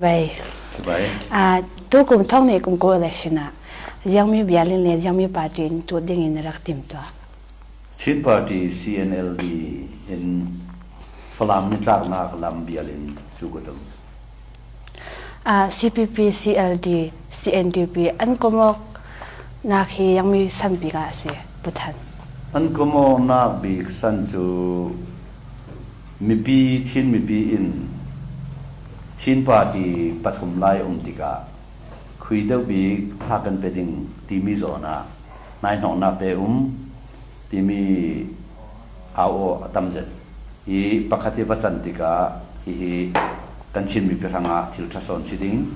Vai. Tukum thong nih kum kawl election ah Ziangmi bialin le Ziangmi party in tuah ding in rak tim tuah. Chin Party CNLD in Falam nitlaknak lam bial in cu ka tum. CPP, CLD, CNDP an komok nak hi yangmi san bik ah a si Puthan. An komawknak bik san cu mipi Chin mipi in Chin party pathum lai um tikah khui deuh bik tha kan pe ding timi zawn ah hmaihnawknak te um timi au aw a tam zet. Hi pakhat hi va can tikah hihi kan Chin mipi hrangah thil ṭha sawn si ding.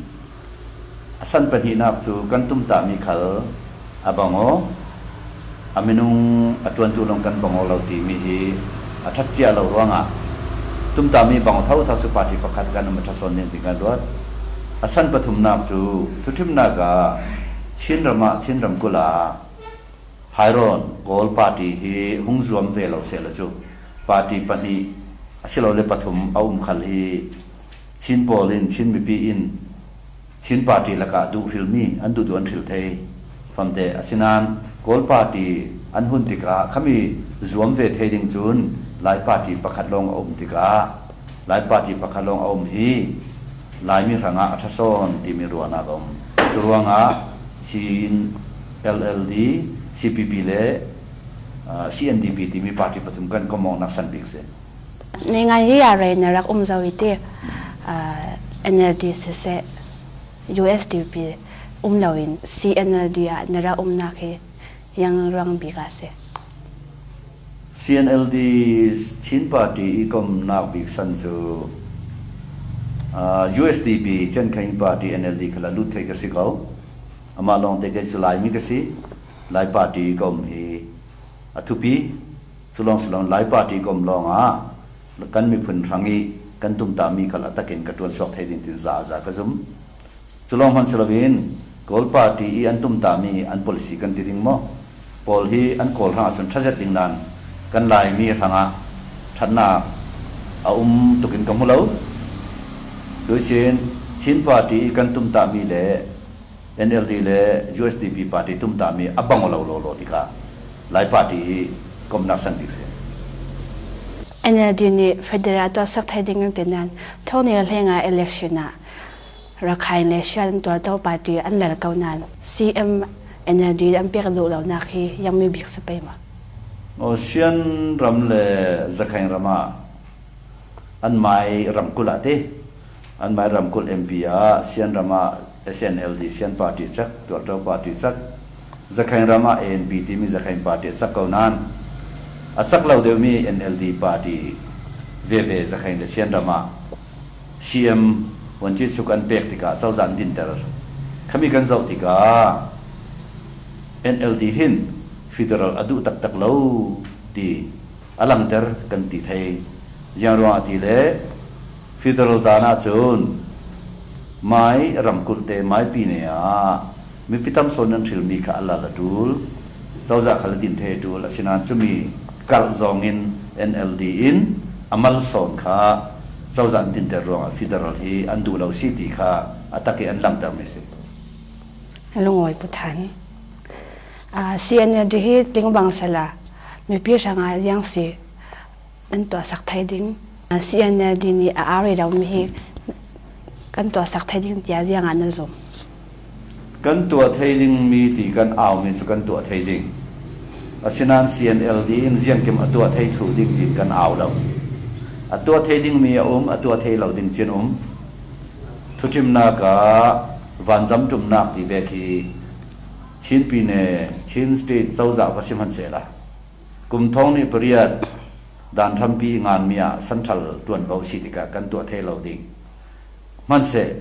A san pahnihnak cu kan tumtahmi khal a bang aw, a minung a ṭuantu lawng kan bang aw lo timi hi a ṭhat cia lo ruangah tumtahmi bang aw thotho cu party pakhat kan um a ṭha sawn ding ti kan ruat. A san pathumnak cu thuṭhimnak ah Chinram ah Chin ramkulh ah Phairon Kawl party hi hung zuam ve lo sehlaw cu party pahnih asilole pathum a um khal hi Chin pawl in Chin mipi in Chin party lakah duh hrilmi an duhduh an hril thei famte. Asinain Kawl party an hun tikah khami zuam ve thei ding cun Lai party pakhat lawng a um tikah Lai party pakhat lawng a um hi Laimi hrangah a ṭha sawn timi ruahnak a um. Cu ruangah Chin LLD, CPP le CNDP timi party pathum kan komawknak san bik si. Ningan hi a rei na rak um zau i ti NLD siseh USDP um loin CNLD ah na rak umnak hi yang ruang bik ah si. CNLD Chin Party i komnak bik san cu USDP Cenkhain Party NLD kha lut thei ka si ko. Amah lawng te kei cu Laimi ka si. Lai Party i kom hi a thupi. Cu lawng si loin Lai party kom lawng ah kan miphun hrang i kan tumtahmi kal a takin ka ṭuan chuak thei ding tin za a za ka zum. Cu lawng hmanh si loin Kawl party i an tumtahmi an policy kan ti ding maw? Pawl hi an Kawl hrang ahcun ṭhazet ding nain kan Laimi hrang ah ṭhatnak a um tuk in ka hmu lo. Cuisin Chin party i kan tumtahmi le NLD le USDP party tumtahmi a bang lo lawlaw tikah Lai party hi komnak san bik si. NLD nih federal tuahsak thai ding an ti nain thawng nih hleng ah election ah Rakhine le Shan tuarto party an lal ko nain CM NLD an pek duh lonak hi yangmi bik si pei ma? Shan ram le Zakhain ram ah an mai ramkulh ah ti an mai ramkulh MP ah Sian ram ah SNLD Sian party cak tuarto party cak Zakhain ram ah ANP timi Zakhain party a cak ko nain a cak lo deuhmi NLD party veve Zakhain le Sian ram ah CM Vuanci Suk an pek tikah cozah an dinter. Khami kan zoh tikah NLD hin federal a duh taktak lo ti a langhter kan ti thei. Ziang ruangah ti le federal dan ahcun Mai ramkulh te Mai pine ah mipi tam sawn nan hrilmi kha a lal a ṭul. Cozah khal a din thei a ṭul. Asinain cumi kalh zong in NLD in a mal sawn kha cozah an dinter ruangah federal hi an duh lo si ti kha a tak i an langhtermi si. Lungawi pu than. CNLD hi tingbang sala mipi hrangah ziang si an tuahsak thai ding. CNLD nih a ari lomi hi kan tuahsak thai ding tiah ziang ah na zum? Kan tuah thai dingmi ti kan aumi cu kan tuah thai ding. Asinain CNLD in ziangkim a tuah thai thlu ding tiin kan au lo. A tuah thai dingmi a um, a tuah thai lo ding cin um. Thuṭhimnak ah vanzam ṭumnak ti ve khi Chin Pyine, Chin State cozah va si hmanhsehla kum thong nih pariat dan hrampi i nganmi ah central ṭuanvo si tikah kan tuah thai lo ding. Hmanhseh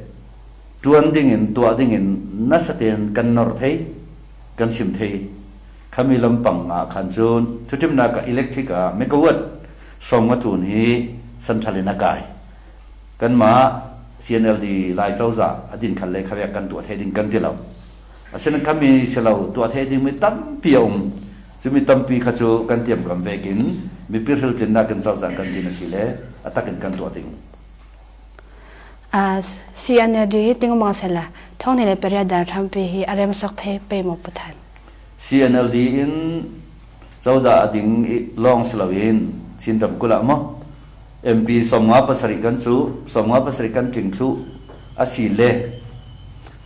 ṭuan dingin tuah dingin nasa tein kan nor thei, kan sim thei. Khami lampang ah khan cun thuṭhimnak ah electric ah megawatt sawm nga tlun hi central in a kai. Kanmah CNLD Lai cozah a din khan le khavek kan tuah thai ding kan ti lo. Asinain khami si lo tuah thai dingmi tampi a um. Cumi tampi kha cu kan tiamkam vekin mipi hriltlinnak in cozah kan din a si le a tak in kan tuah ding. CNLD hi tingmang sela thong le pariat dar hrampi hi a rem sok the pe maw puthan? CNLD in cozah a ding lawng si loin Chin ramkulh ah maw MP 57 kan cu 57 kan tling thlu a si le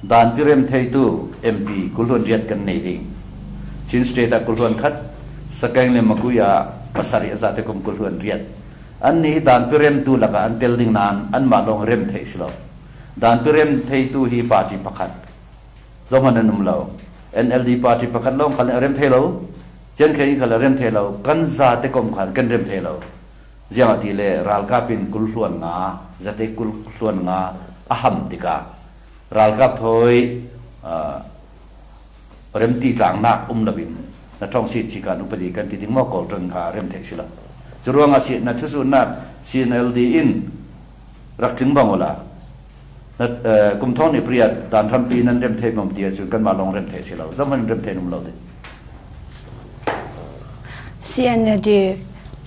dan pirem theitu MP kulhluan riat kan nei ding. Chin state ah kulhluan khat, Sagaing le Magui ah pasarih a zate kum kulhluan riat. An nih hi dan piremtu lakah an tel ding nain anmah lawng rem theih si lo. Dan pirem theitu hi party pakhat zohman an um lo. NLD party pakhat lawng khal nih a rem thei lo. Ciankhei khal a rem thei lo. Kan zate kom khan kan rem thei lo. Ziang ah ti le ralkap in kul hluan nga, zate kul hluan nga a ham tikah ralkap thoi remti tlangnak um loin na ṭong si chikan upadi kan ti ding maw kawl ṭon kha rem theih si lo. Cu ruangah si na thusuhnak CNLD in rak tling bang ula na kum thong ni priat dan hrampi nan rem thei mom ti ahcun kanmah lawng rem thei si lo zohman rem thei num lo ding. CNLD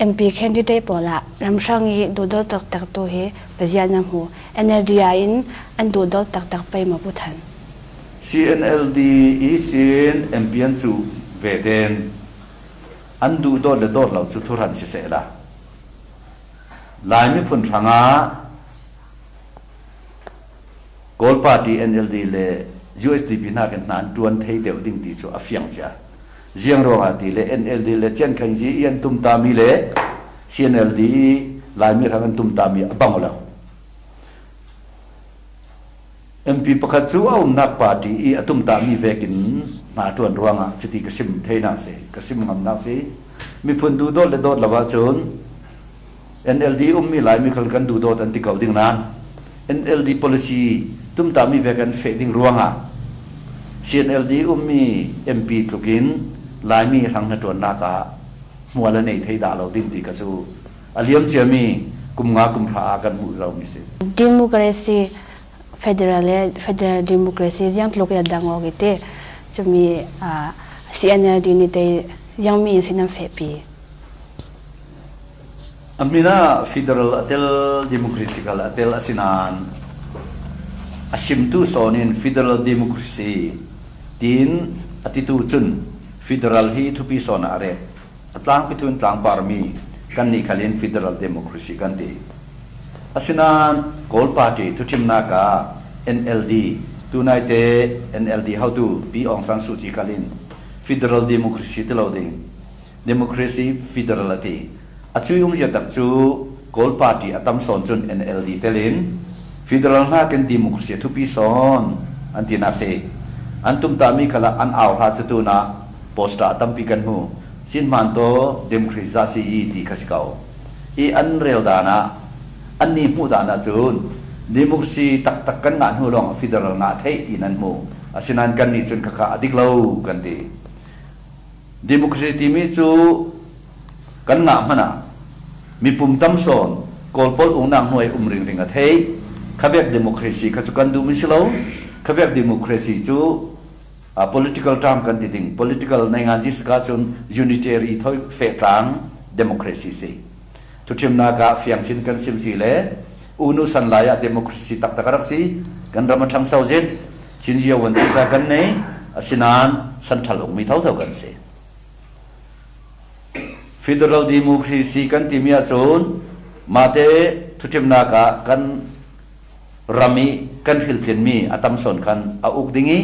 MP candidate pawl ah ramhrang i duhdawt taktak tu hi pazian na hmu. NLD ah in an duhdawt taktak pei maw Pu Than? CNLD i sin MP an cuh ve ten an duhdawt le dawt lo cu thuhran siseh la. Lai miphun hrangah Kawl party NLD le USDP hna kan hna an tuan thei deuh ding ti cu a fiang cia. Ziang ruangah ti le NLD le Ciankhanzi i an tumtami le CNLD i Laimi hrang an tumtami a bang lo. MP pakhat cu a umnak party i a tumtami vekin hna ṭuan ruangah cuti ka sim theinak si, ka sim ngamnak si. Miphun duhdawt le dawt lo ahcun NLD ummi Laimi khal kan duhdawt an ti ko ding nain NLD policy tumtami ve kan feh ding ruangah CNLD ummi MP tluk in Laimi hrang hnaṭuannak ah hmual a nei thei dah lo ding ti ka cu a liam ciami kum nga kum hra ah kan hmuh lomi si. Democracy federal le federal democracy ziang tluk ya dang awk ite cumi CNLD nih te ziangmi in sin an fehpi. A min ah federal a tel, democracy kal a tel asinain a simtu sawn in federal democracy tiin a titu cun federal hi thupi sawn ah a ret. A tlangpi tu in tlangparmi kannih khal in federal democracy kan ti. Asinain Kawl party thuthimnak ah NLD tunaite NLD hotu Pi Aung San Suu Kyi kal in federal democracy ti lo ding democracy federal a ti. A cui umzia tak cu Kawl party a tam sawn cun NLD tel in federal nakin democracy a thupi sawn an tinak si. An tumtahmi kha lah an au hla cu tunah poster a tampi kan hmu. Sinhman to democracy za si i ti kha si ko. I an rel dan ah an ni hmuh dan ah cun democracy taktak kan ngah hnu lawng federal ngah theih ti nan hmu. Asinain kan nih cun khakha a dik lo kan ti. Democracy timi cu kan ngah hmanh ah mipum tam sawn Kawl pawl uknak hnuai um ringring a thei. Khavek democracy kha cu kan duhmi si lo. Khavek democracy cu political term kan ti ding. Political nainganzi sika cun unitary thoi fehtlang democracy si. Thuthimnak ah fiang sin kan sim si le unu san lai ah democracy taktak a rak si. Kan ram a ṭhangso zit. Chinzia vuanci kan nei. Asinain sanṭhal ukmi thotho kan si. Federal democracy kan timi ahcun mate thuthimnak ah kan ram i kan hriltlinmi a tam sawn khan a uk ding i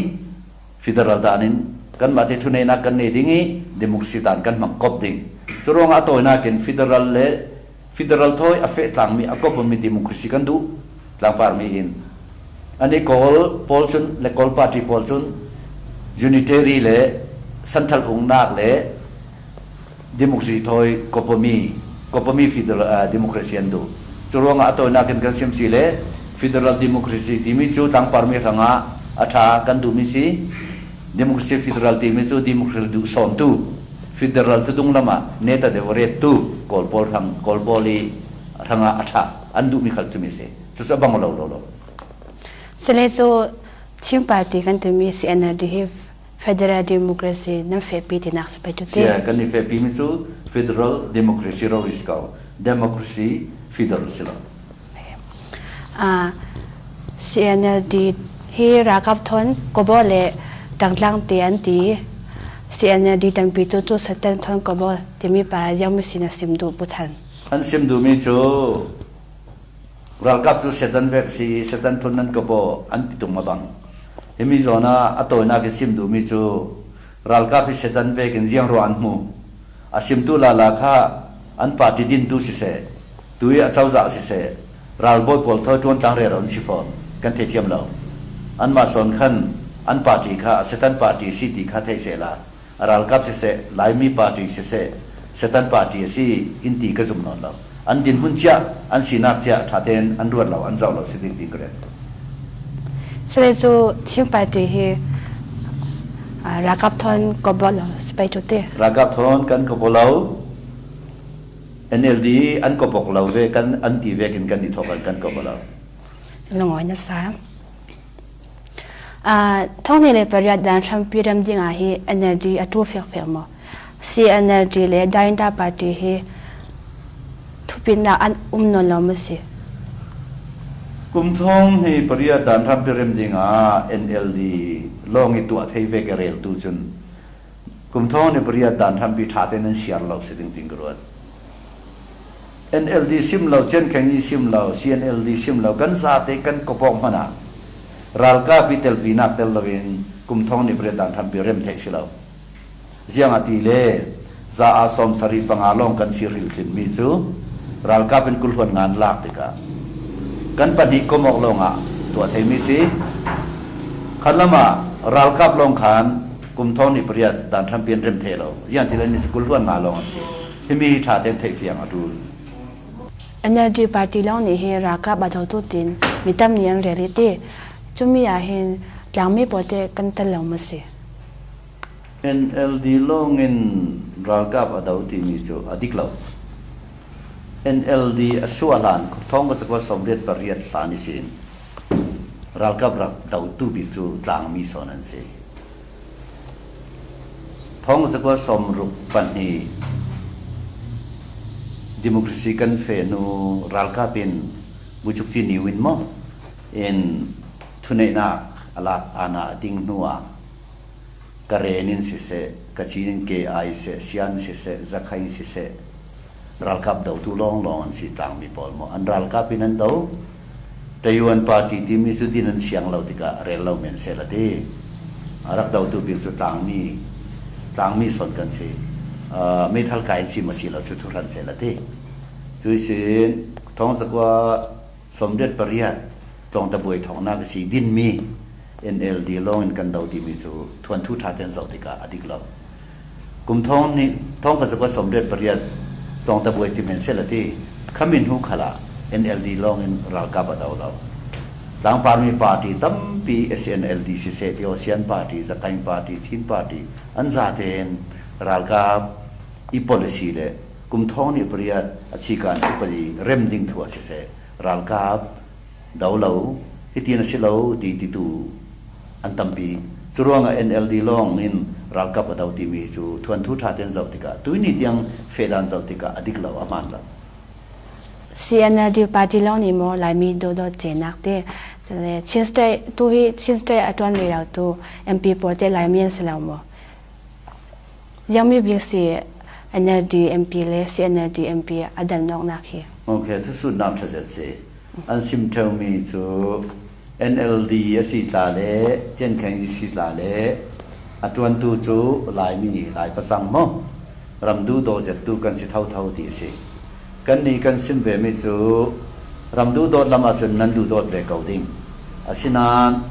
federal dan in kanmah te thuneinak kan nei ding i democracy dan kan hmang kop ding. Cu ruangah a tawinak in federal le federal thawi a fehtlangmi a kopmi democracy kan duh tlangparmi in. Ani Kawl pawl cun le Kawl party pawl cun unitary le central ungnak le democracy thawi kopami kopami federal democracy an duh. Cu ruangah a tawinak in kan sim si le federal democracy timi cu tlangparmi hrangah a ṭha kan duhmi si. Democracy federal timi cu democracy duh sawntu federal cu dunglam ah neta devoret tu Kawl pawl hrang Kawl pawl i hrangah a ṭha an duhmi khal cumi si. Cucu a bang lo lo lo. Sile cu Chin Party kan timi CNLD hi Federal Democracy nan fehpi tinak si pei tu te. Sia kan i fehpi mi cu Federal Democracy ro is ko. Democracy federal si lo. CNLD hi ralkap thawn Kawbaw le Tangtlang te an ti. CNLD tampi tu cu Satan thawn Kawbaw timi para ziangmi sin a sim duh Pu Than. An sim duhmi cu ralkap cu Satan vek si i Satan thun nan kawbaw an ti tung a bang. Himi zawn ah a tawinak i sim duhmi cu ralkap hi Satan vek in ziang ruah an hmu. A simtu lala kha an party dintu siseh, tu i acozah siseh, ralbawi pawl thaw ṭuan tlangrel an si fawn, kan theithiam lo. Anmah sawn khan an party kha Satan party si ti kha theih sehla, a ralkap siseh, Laimi party siseh, Satan party a si in ti ka zum nawn lo. An dinhmun cia, an sinak cia ṭha tein an ruat lo, an zoh lo si ding tiin ka rel. Sile cu Chin party hi ralkap thawn kawbaw lo si pei cu ti. Ralkap thawn kan kawbaw lo. NLD an kawbawk lo ve kan an ti vek in kan i thawk kan kawbaw lo. Lungawi na sa. Thong le pariat dan hrampi rem ding ah hi NLD a tu fek fek maw? CNLD le Dainta party hi thupinnak an um nawn lo maw si? Kum thong hi pariat dan hrampi rem ding ah NLD lawng i tuah thei ve ke rel tu cun kum thong ni pariat dan hrampi tha tein an siar lo si ding ting ka ruat. NLD sim lo, Chen Kheng sim lo, CNLD sim lo, kan zate kan kopok hmanh ah ralkap i telpinak tel loin kum thong ni pariat dan hrampi rem theih si lo. Ziang a ti le za ah 75 lawng kan si ril mi cu ralkap in kulhuan ngan lak tikah kan pahnih komok lawng ah tuah theimi si. Khat ah ralkap lawng khan kum thong ni pariat dan hrampi an rem the lo. Ziang ti le ni kulhuan nga lawng an si. Himi hi ṭha tein theih fiang a ṭul. NLD party lawng nih hi ralkap a dotu tin mi tam nih an rel i ti. Cumi ah hin tlangmi pawl te kan tel lo maw si? NLD lawng in ralkap a do timi cu a dik lo. NLD a suah hlan thong ka cakua 88 hlan i sin ralkap rak dotu bik cu tlangmi sawn an si. Thong zakua 62 democracy kan fe hnu ralkap in Buchukci Ne Win maw in thuneihnak alak ana a ding hnu ah Karen in siseh, Kachin in KI seh, Sian siseh, Zakhain siseh, ralkap dotu lawnglawng an si tlangmi pawl maw an ralkap in an do. Taiwan party timi cu din an siang lo tikah rel lo men seh la ti. A rak dotu bik cu tlangmi tlangmi son kan si. Meithal kai in si ma si lo cu thuhran seh la ti. Cuisin thong zakua 88 tlawngta buai thawknak a si dinmi NLD lawng in kan do timi cu thuanthu ṭha tein zoh tikah a dik lo. Kum thong nih thong ka zakua 88 tlawngta buai ti men seh la ti khami hnu khal ah NLD lawng in ralkap a do lo. Tlangparmi party tampi SNLD siseh ti Sian party, Zakaing party, Chin party an zatein ralkap i policy le kum thong nih pariat a chikan upadi rem ding thu ah siseh ralkap do lo hitin a si lo ti titu an tampi. Cu ruangah NLD lawng in ralkap a do timi cu thuanthu ṭha tein zoh tikah tuini tiang fehdan zoh tikah a dik lo, a hmaan lo. CNLD party lawng nih maw Laimi dawdawt cenak te Chin State tu hi Chin State a ṭuan rih lo tu MP pawl te Laimi an si lo maw? Ziangmi bik si NLD MP le CNLD MP a dannak hi. Okay, thusutnak ṭhazet si. An sim ṭheumi cu NLD a si tla le Cenkheng si tla le a ṭuantu cu Laimi Lai pacang maw ramdu dawzettu kan si thotho ti a si. Kannih kan sim vemi cu ramdu dawt lam ahcun nan duh dawt ve ko ding. Asinain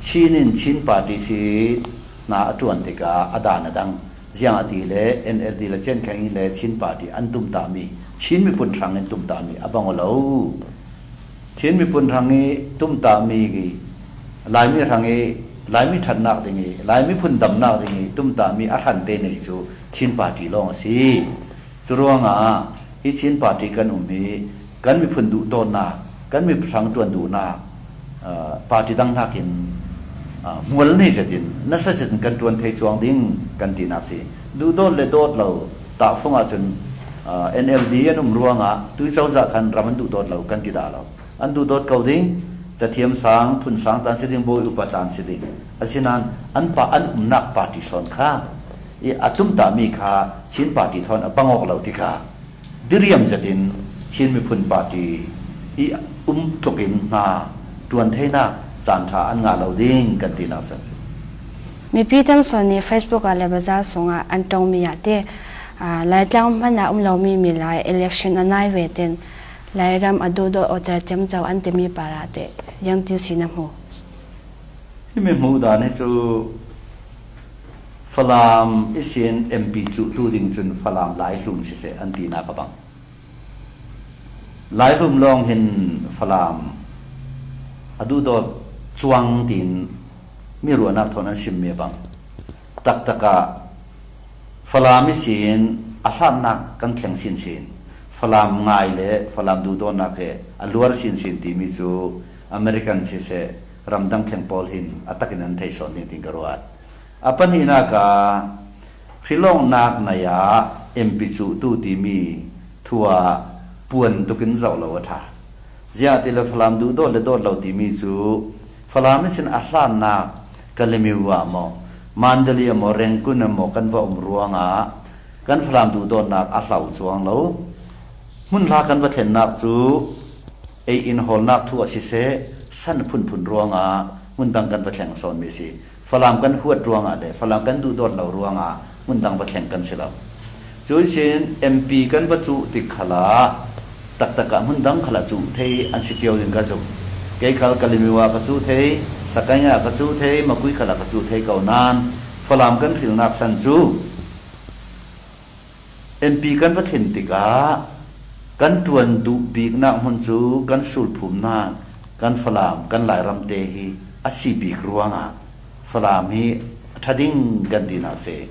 Chin in Chin party si hna a ṭuan tikah a dan a dang. Ziang a ti le NLD le Cenkheng le Chin party an tumtahmi Chin miphun hrang in tumtahmi a bang lo. Chin miphun hrang i tumtahmi Laimi hrang i Laimi ṭhatnak ding i Laimi phun damnak ding i tumtahmi a hran te nei cu Chin party lawng a si. Cu ruangah hi Chin party kan um hi kan miphun duhdawtnak, kan miphun ṭuan duhnak party dang nakin hmual nei zet in nasa zet in kan ṭuan thei cuang ding kan tinak si. Duhdawt le dawt lo tahfung ahcun NLD an um ruangah tui cozah khan ram an duhdawt lo kan ti dah lo. An duhdawt ko ding. Cathiam sang, phun sang tan si ding, bawi upa tlan si ding. Asinain an pa an umnak party sawn kha i a tumtahmi kha Chin party thawn a bangawk lo tikah diriam zet in Chin miphun party i um tluk in hna ṭuan theinak caanṭha an ngah lo ding kan tinak san si. Mipi tamsawn nih Facebook ah le bazaar sungah an tongmi ah teh Laitlang hmanh ah um lomi mi Lai election a nai ve ten Lairam a duhdaw awter cemco an timi para teh yangtin si na hmu? Himi hmuh dan hi cu Falam isin MP cuhtu ding cun Falam Laihlum siseh an tinak a bang. Laihlum lawng hin Falam a duhdawt cuang tiin mi ruahnak thawn an simmi a bang. Taktak ah Falam isin a hlannak kan thleng sinsin. Falam ngai le Falam duhdawtnak he a luar sinsin timi cu American siseh ramdang thleng pawl hin a takin an theih sawn ding tiin ka ruat. A pahnihnak ah hrilawngnak nai ah MP cuhtu timi thu ah puan tukin zoh lo a ṭha. Ziah ti le Falam duh dawt le dawt lo timi cu Falam in sin a hlannak Kalemiu ah maw Mandalay ah maw Rangoon ah maw kan va um ruangah kan Falam duhdawtnak a hlo cuang lo. Hmunhla kan va thlennak cu ei-inn hawlnak thu ah siseh san phunphun ruangah hmundang kan va thleng sawnmi a si. Falam kan huat ruangah le Falam kan duhdawt lo ruangah hmundang va thleng kan si lo. Cu sin MP kan va cuh tik khal ah taktak ah hmundang khal ah cuh thei an si cio ding ka zumh. Kei khal Kalimiu ah ka cuh thei, Sakaing ah ka cuh thei, Makui khal ah ka cuh thei ko nain Falam kan hrilnak san cu MP kan va thlen tikah kan ṭuan duh biknak hmun cu kan sulphumnak kan Falam kan Lairam te hi a si bik ruangah Falam hi a ṭha ding kan tinak si.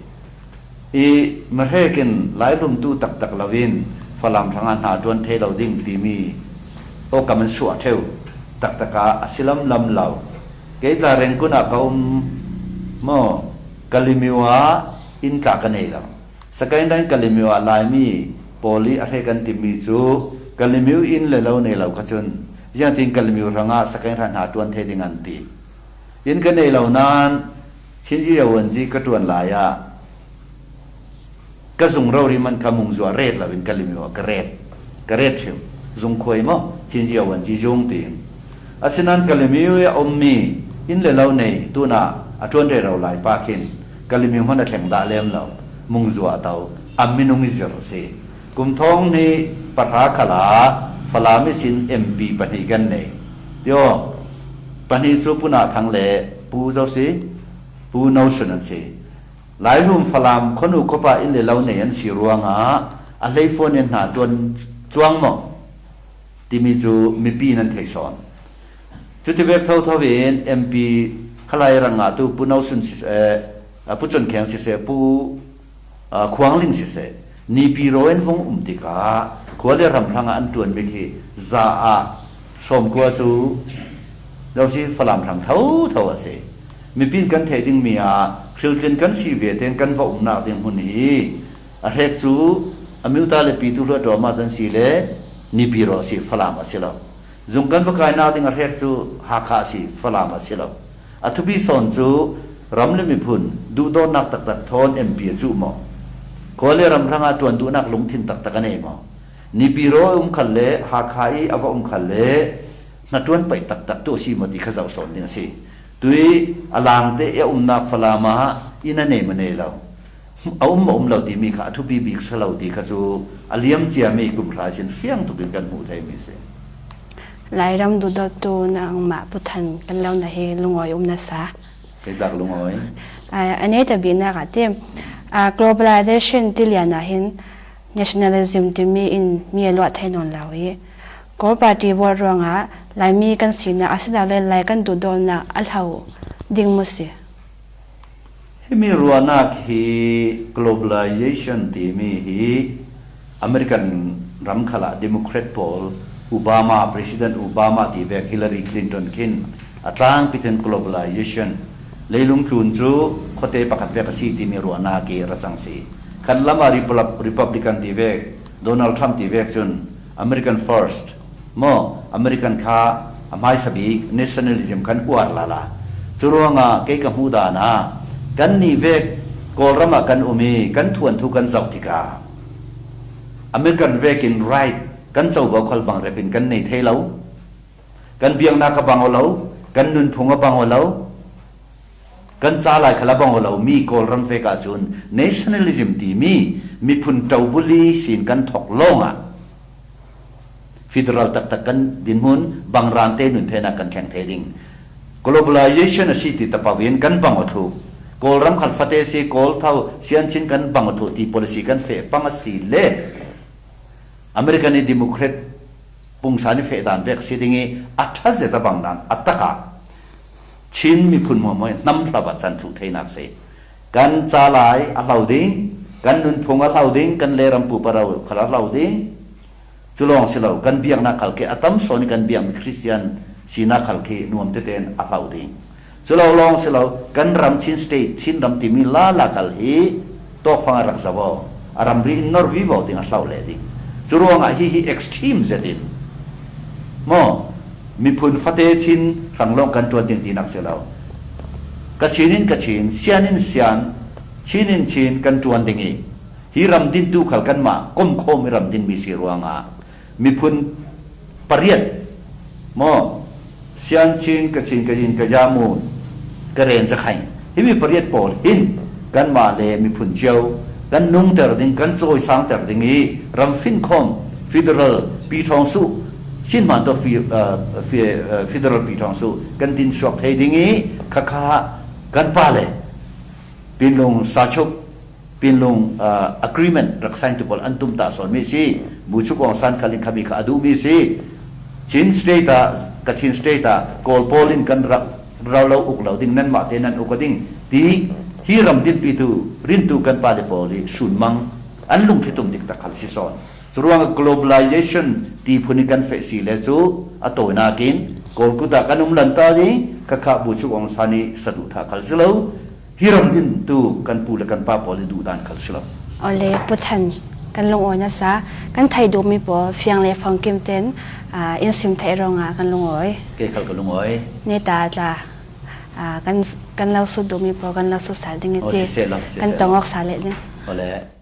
I mahrek in Lailumtu taktak loin Falam hrangah hna ṭuan thei lo ding timi awkam an suah ṭheu taktak ah a si lamlam lo. Kei tla Rengkun ah ka um maw Kalimiu ah inn tla ka nei lo. Sakaindain Kalimiu ah Laimi pawl i a hrek an timi cu Kalimiu inn le lo nei lo kha cun ziangtin Kalimiu hrangah Sakainhra hna ṭuan thei ding an ti. Inn ka nei lo nain Chinji Yawanji ka ṭuan lai ah ka zung rori man kha mungzua ret lo in Kalimiu ah ka ret. Ka ret hrim. Zungkhuai maw Chinji Yawanji zung tiin. Asinain Kalimiu i a ummi inn le lo nei tun ah a ṭuan rero lai pa khin Kalimiu hmanh a thleng dah lem lo. Mungzua a to. A minung i zir a si. Kum thong hnih pahra khal ah Falam i sin MP pahnih kan nei. Tio, pahnih cu Pu Nah Thang le Pu Zo si, Pu No Sun an si. Laihlum Falam khuanu khuapa inn le lo nei an si ruangah a hleifuan in hna ṭuan cuang maw timi cu mipi nan thei sawn. Cuti vek thotho in MP Khalai rangah tu Pu No Sun siseh, Pu Cun Kheng siseh, Pu Khuang Ling siseh, nipi ro in vung um tikah khua le ram hrangah an ṭuanmi khi za ah sawmkua cu lo si Falam hrang thotho a si. Mipin kan theih dingmi ah hriltlin kan si ve tein kan va umnak ding hmun hi a hrek cu Amyota le Pitu Hluatawma kan si le nipi ro a si Falam a si lo. Zung kan va kainak ding a hrek cu Hakha a si, Falam a si lo. A thupi sawn cu ram le miphun duhdawtnak taktak thawn MP a cuh maw? Kawl le ram hrang ah ṭuan duhnak lungthin taktak a nei maw? Nipi ro a um khal le Hakha i a va um khal le hnaṭuan paih taktak tu a si maw ti kha zoh sawn ding a si. Tui a lang te i a umnak Falam ah inn a nei maw nei lo? A um maw um lo timi kha a thupi bik si lo ti kha cu a liam ciami kum hra sin fiang tuk in kan hmuh theimi a si. Lairam duhdawttu nangmah puthan kan lo na hi lungawi um na sa. Keitlak lungawi. Ane ta binak ah ti globalization tilian ah hin nationalism timi in mi a luah thai nawn lo i Kawl party vote ruangah Laimi kan sinak asilole Lai kan duhdawtnak a hlo ding mu si. Himi ruahnak hi globalization timi hi American ram khal ah Democrat pawl Obama, President Obama ti vek Hillary Clinton khin a tlangpi ten globalization leilung tlun cu khuate pakhat vek a si timi ruahnak i ra cang si. Kan lam ah Republican ti vek Donald Trump ti vek cun American first maw American kha A hmaisa bik nationalism khan uar lala. Cu ruangah kei ka hmuh dan ah kan nih vek Kawlram ah kan um i kan thuanthu kan zoh tikah American vek in right kan covo khal bang rep in kan nei thei lo. Kan biaknak a bang lo, kan nunphung a bang lo, kan ca lai khal a bang lo mi Kawlram vek ahcun nationalism timi miphun ṭobuli sin kan thok lawng ah federal taktak kan dinhmun bangrang te nun thenak kan thleng the ding. Globalization a si ti tapau in kan bang thu Kawlram khal fate si Kawl thau sian chin kan bang thu ti policy kan fe pang a si le American i Democrat pungsan i fe dan vek si ding i a tha zet a bang nan a taka Chin miphun mo moi hnam hlava chan thu theinak se kan ca lai a hlau ding, kan nunphung a hlau ding, kan le ram pupa ro khal a hlau ding. Cu lawng si lo, kan biaknak khal khi a tam sawn i kan biakmi Christian sinak khal khi nuam teten a hlau ding. Cu lo lawng si lo, kan ram Chin state, Chin ram timi la la kal hi tawkfang a rak zavo, a ramri in nor vivo ding a hlau le ding. Cu ruangah hi hi extreme zet in maw miphun fate Chin hrang lawng kan ṭuan ding tinak si lo. Kachin in Kachin, Sian in Sian, Chin in Chin kan ṭuan ding i hi ram dintu khal kanmah komkhawm i ram dinmi si ruangah miphun pariat maw Sian Chin, Kachin, Kayin, Kayamu, Karen, Zakhain hi mi pariat pawl hin kanmah le miphun cio kan nungter ding, kan cawisangter ding i ram finkhawm federal Pyiṭhawngsuh Sinhman to federal Pyiṭhawngsuh kan din chuak thei ding i khakha kan pale Pinlung Sachuk Pinlung agreement rak sign tu pawl an tum ta sawn mi si Buchuk Aung San khal in khami kha a duh mi si. Chin state ah, Kachin state ah Kawl pawl in kan rak rau lo uk lo ding, nanmah te nan uk a ding ti hi ram dinpi tu rintu kan pale pawl i sunmang an lungthli tum dik tak khal si sawn. Cu ruangah globalization ti phun in kan feh si le cu a tawinak in Kawl kut ah kan um lan ta ding khakha Buchuk Aung San i saduhthah khal si lo, hi ram din tu kan pu le kan pa pawl i duh dan khal si lo. Ole puthan kan lungawi na sa kan thei duhmi pawl fiang le fong kim ten in sim theih ruangah kan lungawi. Ke khal ka lungawi. Ne ta tla kan kan lo sut duhmi pawl kan lo sut sal ding ti kan tongok sa le ding. Ole.